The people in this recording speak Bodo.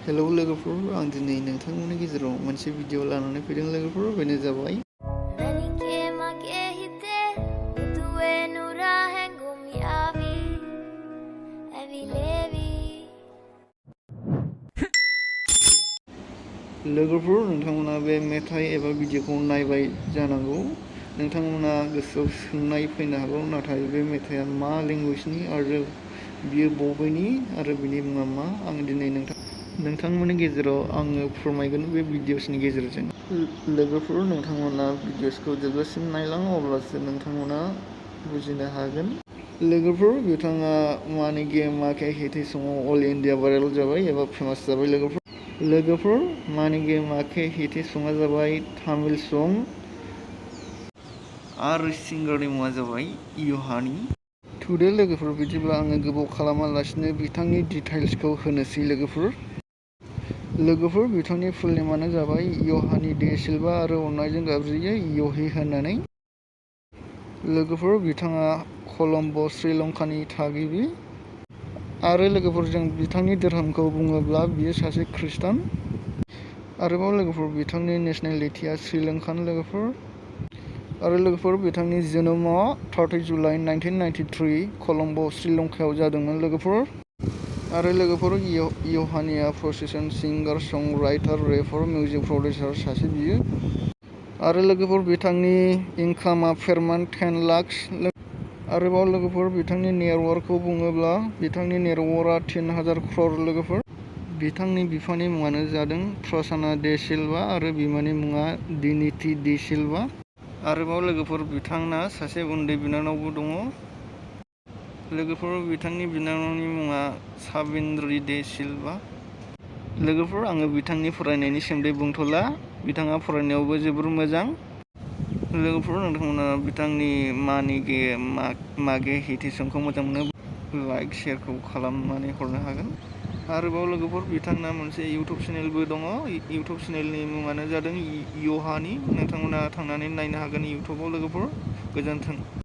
हेलौ लोगोफोर, आं दिनै नोंथांमोननि गेजेराव मोनसे भिडिअ लानानै फैदों लोगोफोर। बेनो जाबाय manike mage hithe bodo nura hengum yavi avi levi लोगोफोर, नोंथांमोना बे मेथाइ एबा भिडिअखौ नायबाय जानांगौ। नोंथांमोना गोसोआव सोंनाय फैनो हागौ, नाथाय बे मेथाइआ मा लेंगुवेजनि आरो बियो बबेनि आरो बिनि मुङा मा? आं दिनै नोंथांमोननि गेजेराव आङो फोरमायगोन बे भिडिअसनि गेजेरजों। लोगोफोर, नोंथांमोना भिडिअसखौ जोबजासिम नायलाङो, अब्लासो नोंथांमोना बुजिनो हागोन। लोगोफोर, बिथाङा मानिके माके हिथे सङाव अल इन्डिया भाइरेल जाबाय एबा फेमास जाबाय। लोगोफोर, मानिके माके हिथे सङा जाबाय तामिल सं आरो सिंगारनि मुङा जाबाय योहानि। टुडे लोगोफोर, बिदिब्ला आङो गोबाव खालामालासिनो बिथांनि डिटेल्सखौ होनोसै। लोगोफोर, बिथांनि फुल नेमानो जाबाय योहानि डे सिल्वा आरो अननायजों गाबज्रियो योही होननानै। लोगोफोर, बिथाङा कलम्बो श्रीलंकानि थागिबि। आरो लोगोफोर, जों बिथांनि धोरोमखौ बुङोब्ला बियो सासे खृष्टान। आरोबाव लोगोफोर, बिथांनि नेसनेलिटिया श्रीलंकान। आरो लोगोफोर, बिथांनि जोनोमा 30 जुलाइ 1993 कलम्बो श्रीलंकायाव जादोंमोन। आरो लोगोफोर, योहानिया प्रसेसन सिंगार, सं राइटार, रेपर, मिउजिक प्रडिउसार सासे बियो। आरो लोगोफोर, बिथांनि इनकामआ पेर मान्थ 10 लाख। आरोबाव लोगोफोर, बिथांनि नेटवर्कखौ बुङोब्ला बिथांनि नेटवर्कआ 3,000 क्रर। लोगोफोर, बिथांनि बिफानि मुङानो जादों प्रसाना डे सिल्वा आरो बिमानि मुङा दिनिति डे सिल्वा। आरोबाव लोगोफोर, बिथांना सासे उन्दै बिनानावबो दङ। लोगोफोर, बिथांनि बिनानावनि मुङा साबिन्द्रि डे सिल्वा। लोगोफोर, आङो बिथांनि फरायनायनि सोमोन्दै बुंथ'ला, बिथाङा फरायनायावबो जोबोर मोजां। लोगोफोर, नोंथांमोना बिथांनि मानिके मागे हिथे संखौ मोजां मोनो, लाइक शेयारखौ खालामनानै हरनो हागोन। आरोबाव लोगोफोर, बिथांना मोनसे इउटुब चेनेलबो दङ। इउटुब चेनेलनि मुङानो जादों योहानि। नोंथांमोना थांनानै नायनो हागोन इउटुबाव। लोगोफोर, गोजोन्थों।